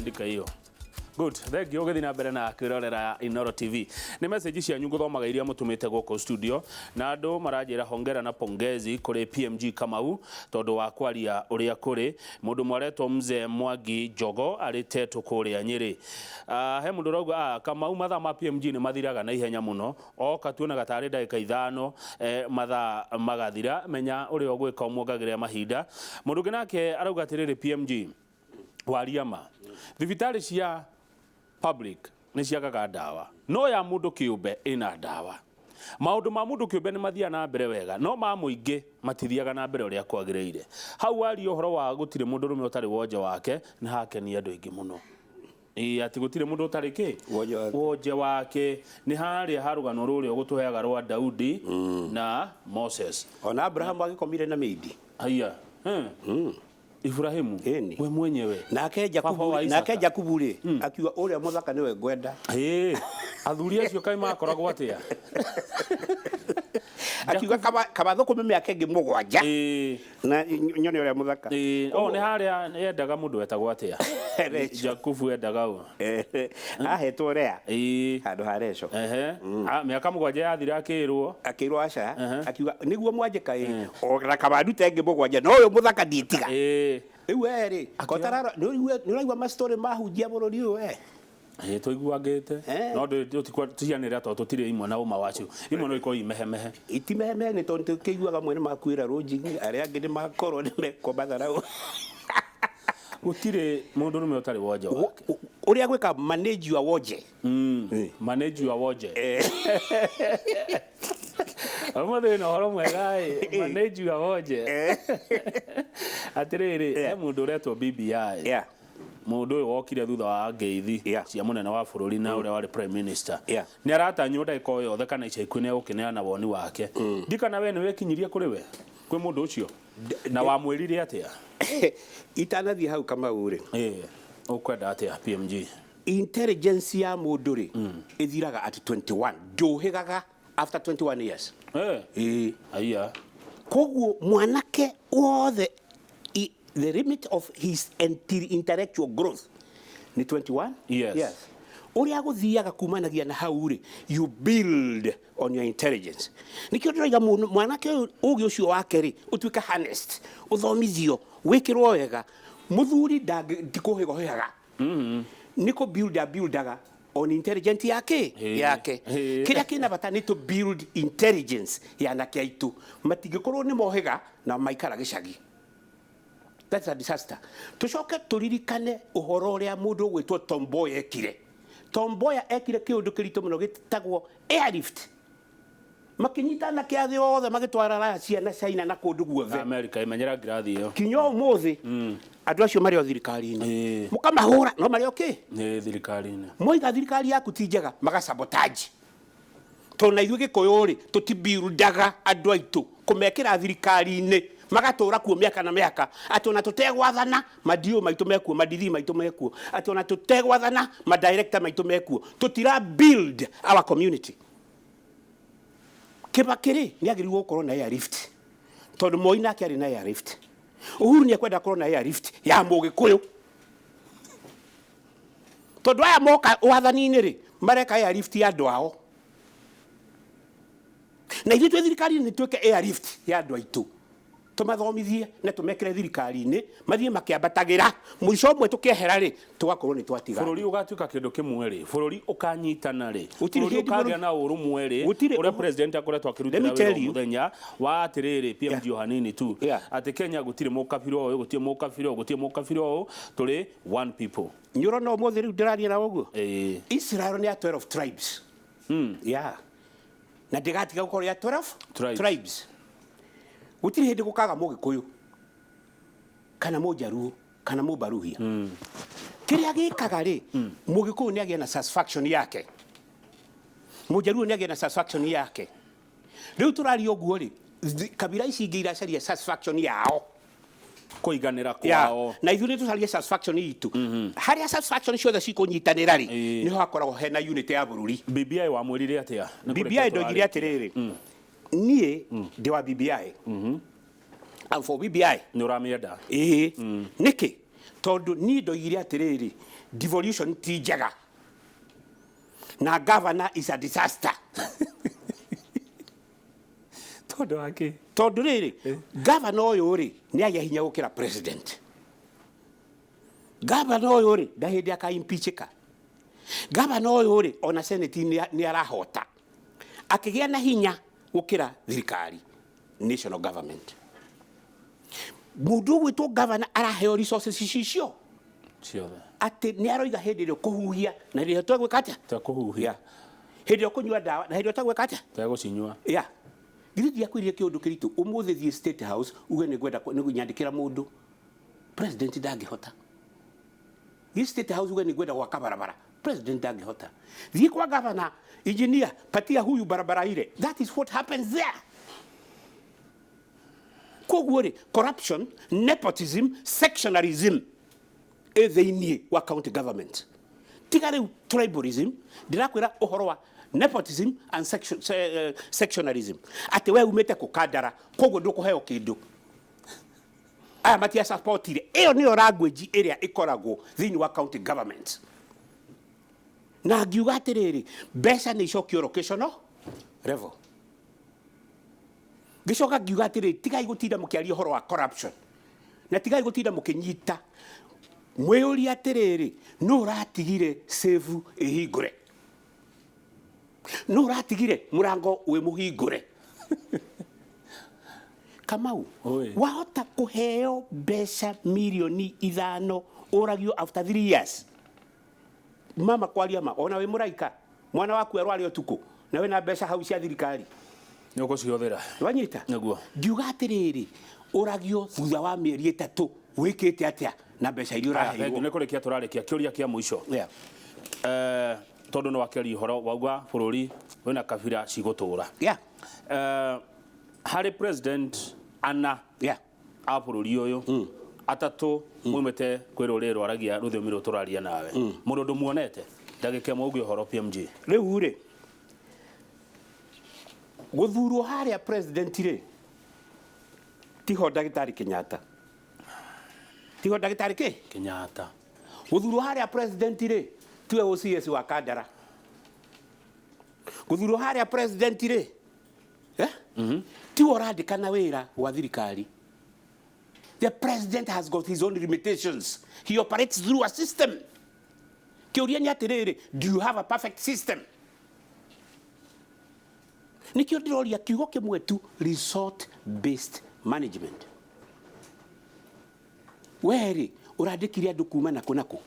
Andika hiyo. Good. Thank you ũgĩthiĩ na mbere na kwĩrorera Inoro TV. Nĩ message cianyu ngũthomaga iria mũtũmĩte gũkũ studio, na andũ maranjĩra hongera na pongezi kũrĩ PMG Kamau tondũ wa kwaria ũrĩa kũrĩ. Mũndũ mwaretwo Mzee Mwangi Njogo arĩ Tetũ kũrĩa Nyĩrĩ. He mũndũ ũrauga, Kamau, mathaa ma PMG nĩ mathiraga na ihenya mũno. Oka tuonaga tarĩ ndagĩka 5, mathaa magathira. Menya ũrĩa ũgwĩka ũmuongagĩrĩre mahinda. Mũndũ ũngĩ nake arauga atĩrĩrĩ, PMG, waria ma, thibitarĩ cia public nĩ ciagaga ndawa, no ya mũndũ kĩũmbe ĩna ndawa. Maũndũ ma mũndũ kĩũmbe nĩ mathiaga na mbere wega, no ma mũingĩ matithiaga na mbere ũrĩa kwagĩrĩire. Hau waria ũhoro wa gũtirĩ mũndũrũme ũtarĩ wonje wake, nĩ hakenia andũ aingĩ mũno. Ĩĩ, atĩ gũtirĩ mũndũ ũtarĩ kĩ? Wonje wake. Wonje wake. Nĩ harĩa ha rũgano rũrĩa ũgũtũheaga rwa Daudi na Moses. Ona Abrahamu agĩkomire na mĩindi. Haiya. Ibrahimu. Ĩni. We mwenyewe. Nake Baba Jakubu wa rĩ, nake Isaka. Jakubu rĩ, akiuga ũrĩa mũthaka nĩwe ngwenda. Ĩĩ. Athuri acio kaĩ makoragwo atĩa? Akiuga kaba thũkũme mĩaka ĩngĩ 7 na nyone ũrĩa mũthaka. Ĩĩ. O nĩ harĩa yendaga mũndũ wetagwo atĩa? Rachel. Jakubu endaga ũ? Ahetwo Lea handũ ha Rachel. Ehe. Mĩaka 7 yathira akĩrwo. Akĩrwo aca, akiuga nĩguo mwanjĩka ĩ, ona kaba ndute ĩngĩ 7, no ũyũ mũthaka ndiĩtiga. Rĩu we rĩ, kotararo, nĩ ũraigua mastori mahunjia bũrũri ũyũ we? Ĩĩ, tũiguangĩte. No tũtianĩrĩra tondũ tũtirĩ imwe na ũma wacio. Imwe no ikorwo imehemehe. Itimehemehe nĩ tondũ tũkĩiguaga amwe nĩ makuĩra rũnjingi, arĩa angĩ nĩ makorwo nĩ mekwo matharaũ. Gũtirĩ mũndũrũme ũtarĩ wonje wake. Ũrĩa gwĩka manage your wonje. Manage your wonje. Ũmũthĩ wĩna ũhoro mwega ĩ, manage your wonje. Atĩrĩrĩ, he mũndũ ũretwo BBI. Mũndũ ũyũ wokire thutha wa ngeithi cia mũnene wa bũrũri na ũrĩa warĩ prime minister. Nĩ aratanywo ndagĩka o yothe kana ica ikuhĩ nĩ egũkĩneana woni wake. Ndikana we nĩ wekinyirie kũrĩ we, kwĩ mũndũ ũcio? Na wamwĩrire atĩa? Itanathiĩ hau Kamau rĩ. Ĩĩ, ũkwenda atĩa PMG? Intelligence ya mũndũ rĩ, ĩthiraga at 21, ndũhĩgaga after 21 years. Ĩĩ. Aya. Koguo mwanake wothe, the limit of his intellectual growth nĩ 21 years. Ũrĩa gũthiaga kumanagia na hau rĩ, you build on your intelligence. Nĩkĩo ndĩroiga mwanake ũyũ ũgĩ ũcio wake rĩ, ũtuĩke harnessed, ũthomithio, wĩkĩrwo wega. Mũthuri ti kũhĩga ũhĩgaga. Nĩ kũ build a buildaga on intelligence yake yake. Kĩrĩa kĩna bata nĩ to build intelligence ya anake aitũ. Matingĩkorwo nĩ mohĩga na maikara gĩcagi. That's a disaster. Tũcoke tũririkane ũhoro ũrĩa mũndũ ũgwĩtwo Tom Mboya ekire. Tom Mboya ekire kĩũndũ kĩritũ mũno gĩtagwo airlift. Makĩnyita anake a thĩ othe magĩtwara Russia na China na kũndũ guothe. America imenyera ngirathi ĩyo. Kinya ũmũthĩ andũ acio marĩ o thirikari-inĩ. Mũkamahũra no marĩ o kĩ? Nĩ thirikari-inĩ. Moiga thirikari yaku ti njega magasabotage. Tondũ na ithuĩ Gĩkũyũ rĩ, tũtibuildaga andũ aitũ kũmekĩra thirikari-inĩ magatũra kuo mĩaka na mĩaka, atĩ ona tũtegwathana ma-DO maitũ mekuo, ma-DD maitũ mekuo, atĩ ona tũtegwathana ma-director maitũ mekuo. Tũtira build our community. Kibaki rĩ, nĩ agĩrĩirwo gũkorwo na airlift tondũ Moi nake arĩ na airlift. Uhuru nĩ ekwenda akorwo na airlift ya Mũgĩkũyũ tondũ aya moka wathani-inĩ rĩ, mareka airlift ya andũ ao, na ithuĩ twĩ thirikari-inĩ nĩ twĩke airlift ya andũ aitũ, tũmathomithie na tũmekĩre thirikari-inĩ mathiĩ makĩambatagĩra, mũico ũmwe tũkĩehera rĩ, tũgakorwo nĩ twatiga. Bũrũri ũgatuĩka kĩndũ kĩmwe rĩ, bũrũri ũkanyitana rĩ, Gũtirĩ bũrũri hĩndĩ ũkagĩa na ũrũmwe rĩ, Gũtirĩ ũrĩa president akoretwo akĩrutĩra Let me wĩra tell you. mũthenya wa atĩrĩrĩ, PMG o hanini tu, atĩ Kenya gũtirĩ mũkabira ũyũ, gũtirĩ mũkabira ũyũ, gũtirĩ mũkabira ũyũ, tũrĩ one people. Nĩ ũrona ũmũthĩ rĩu ndĩraria nawe ũguo? Ĩĩ. Israel nĩ ya 12 tribes. Yeah. Na ndĩgatiga gũkorwo ya 12 Tribes. tribes. Gũtirĩ hĩndĩ gũkaga Mũgĩkũyũ kana Mũnjaruo kana Mũbaruhia. Kĩrĩa gĩkaga rĩ, Mũgĩkũyũ nĩ agĩe na satisfaction yake, Mũnjaruo nĩ agĩe na satisfaction yake. Rĩu tũraria ũguo rĩ, kabira ici ingĩ iracaria satisfaction yao, kũiganĩra kwao. Na ithuĩ nĩ tũcarie satisfaction itũ. Harĩa satisfaction ciothe cikũnyitanĩra rĩ, nĩho hakoragwo hena unity ya bũrũri. BBI wamwĩrire atĩa? Nĩ BBI kũrĩkia ndoigire tũrarĩkia. Atĩrĩrĩ, niĩ ndĩ wa BBI. I'm for BBI. Nĩ ũramĩenda? Ĩĩ. Nĩkĩ? Tondũ niĩ ndoigire atĩrĩrĩ, devolution ti njega na governor is a disaster. Tondũ wa kĩ? Tondũ rĩrĩ, governor ũyũ rĩ, nĩ agĩa hinya gũkĩra president. Governor ũyũ rĩ, nda hĩndĩ akaimpeachĩka. Governor ũyũ rĩ, ona senate nĩ arahota, akĩgĩa na hinya gũkĩra thirikari, national government. Mũndũ ũgwĩtwo governor araheo resources icio ciothe, atĩ nĩ aroiga hĩndĩ ĩrĩa ũkũhuhia na hĩndĩ ĩrĩa ũtegwĩka atĩa, Tekũhuhia. Hĩndĩ ĩrĩa ũkũnyua ndawa na hĩndĩ ĩrĩa ũtegwĩka atĩa, Tegũcinyua. Ya githĩ ndiakwĩrire kĩũndũ kĩritũ? Ũmũthĩ thiĩ State House uge nĩ ngwenda nĩ nyandĩkĩra mũndũ, president ndangĩhota. Thiĩ State House uge nĩ ngwenda gwaka barabara, president ndangĩhota. Thiĩ kwa governor, engineer, patia huyu barabara ile. That is what happens there. Koguo rĩ, corruption, nepotism, sectionalism ĩ thĩiniĩ wa county government. Tiga rĩu tribalism, ndĩrakwĩra ũhoro wa nepotism and sectionalism, atĩ we umĩte kũ Kandara, koguo ndũkũheo kĩndũ, aya matia supportire. Ĩyo nĩyo language ĩrĩa ĩkoragwo thĩinĩ wa county government. Na ngiuga atĩrĩrĩ, mbeca nĩ icokio locational level. Ngĩcoka ngiuga atĩrĩrĩ, tigai gũtinda mũkĩaria ũhoro wa corruption na tigai gũtinda mũkĩnyita. Mwĩyũrie atĩrĩrĩ, nũ ũratigire safe ĩhingũre? Nũ ũratigire mũrango wĩ mũhingũre? Kamau, Oi. wahota kũheo mbeca mirioni 5, ũragio after 3 years. Mama, kwaria ma, ona wĩ mũraika, mwana waku arware ũtukũ na wĩna mbeca hau cia thirikari, Nĩ ũgũcihũthĩra. Wanyita? Nĩguo. Ngiuga atĩrĩrĩ, ũragio thutha wa mĩeri 3. Wĩkĩte atĩa na mbeca iria Aya, thengiũ. ũraheirwo? Nĩ kũrĩkia tũrarĩkia, kĩũria kĩa mũico. Tondũ nĩ wakĩaria ũhoro wauga bũrũri wĩna kabira cigũtũra. Harĩ president ana a bũrũri ũyũ, atatũ mumĩte kwĩ rũrĩrĩ rwaragia rũthiomi rũrũ tũraria nawe. Mũndũ ndũmuonete, ndagĩka ĩmwe ũngĩ ũhoro, PMG. Rĩu rĩ, gũthurwo harĩa president rĩ, tiho ndagĩtarĩ Kenyatta, tiho ndagĩtarĩ kĩ Kenyatta. Gũthurwo harĩa president rĩ, tiwe OCS wa Kandara. Gũthurwo harĩa president rĩ, eh? Tiwe ũrandĩkana wĩra wa thirikari. The president has got his own limitations. He operates through a system. Kĩũria nĩ atĩrĩrĩ, do you have a perfect system? Nĩkĩo ndĩroria kiugo kĩmwe tu, result based management. Werĩ ũrandĩkire andũ kuma nakũ nakũ?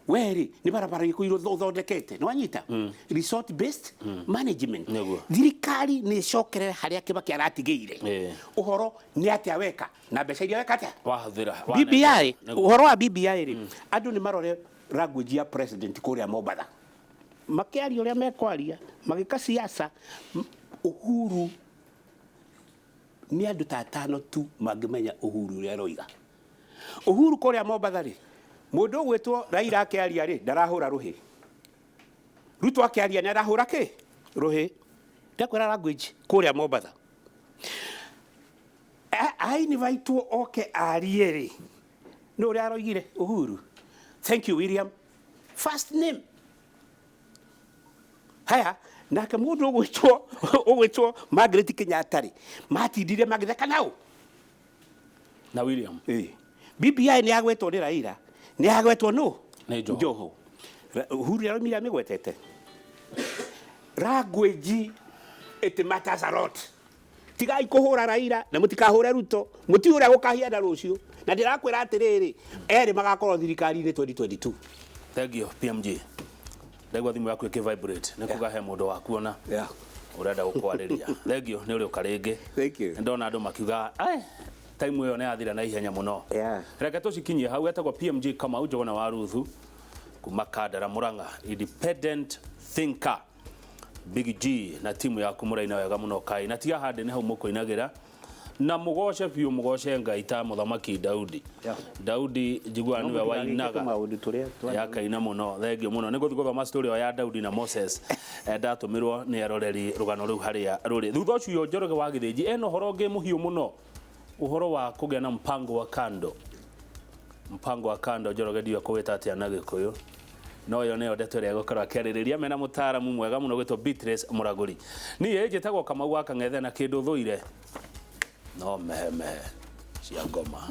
Werĩ nĩ barabara irĩkũ ũthondekete? Nĩ wanyita? Result based management. Nĩguo. Thirikari nĩ ĩcokerere harĩa Kĩbaki aratigĩire. Ũhoro nĩ atĩa weka na mbeca iria weka atĩa? Wahũthĩra. BBI. Nĩguo. Ũhoro wa BBI rĩ, andũ nĩ marore language ya president kũrĩa Mombatha, makĩaria ũrĩa mekwaria, magĩka siasa. Uhuru nĩ andũ ta atano tu mangĩmenya Uhuru ũrĩa aroiga. Uhuru kũrĩa Mombatha rĩ, mũndũ ũgwĩtwo Raila akĩaria rĩ, ndarahũra rũhĩ. Ruto akĩaria nĩ arahũra kĩ rũhĩ. Ndakwĩra language kũrĩa Mombatha, ainivitwo oke arie rĩ, nĩ ũrĩa aroigire Uhuru, "Thank you William," first name. Haya, nake mũndũ ũgwĩtwo Margaret Kenyatta rĩ, matindire magĩtheka nao Na William. BBI nĩ yagwetwo nĩ Raila, nĩ yagwetwo nũ? Nĩ Joho. Joho. Uhuru nĩaraumire amĩgwetete. Language, it matters a lot. Tigai kũhũra Raila na mũtikahũre Ruto, mũtiũĩ ũrĩa gũkahiana rũciũ, na ndĩrakwĩra atĩrĩrĩ, erĩ magakorwo thirikari-inĩ 2022. Thank you, PMG. Ndaigua thimũ yaku ĩkĩ vibrate, nĩ kuga he mũndũ wakuona ũrenda gũkwarĩria. Thank you, nĩ ũrĩũka rĩngĩ. Thank you. Nĩ ndona andũ makiuga, "Ai, time ĩyo nĩ yathira na ihenya mũno." Reke tũcikinyie hau. Etagwo PMG Kamau Njũgũna wa Ruthu kuma Kandara, Murang'a, independent thinker. Big G na timu yaku mũraina wega mũno kai, na tiga handĩ nĩ hau mũkũinagĩra na mũgoce biũ, mũgoce Ngai ta mũthamaki Daudi. Daudi njiguaga nĩwe wainaga maũndũ tũrĩa yakaina mũno. Thengio mũno, nĩ ngũthiĩ gũthoma story ĩyo ya Daudi na Moses. Ndatũmĩrwo nĩ eroreri rũgano rũu harĩa rũrĩ. Thutha ũcio Njoroge wa Gĩthĩnji ena ũhoro ũngĩ mũhiũ mũno, ũhoro wa kũgĩa na mpango wa kando. Mpango wa kando Njoroge ndiũĩ kũwĩta atĩa na Gĩkũyũ, no ĩyo nĩyo ndeto ĩrĩa egũkorwo akĩarĩrĩria mena mũtaaramu mwega mũno gwĩtwo Beatrice Mũragũri. Niĩ njĩtagwo Kamau wa Kang'ethe na kĩndũ thũire no mehemehe cia ngoma.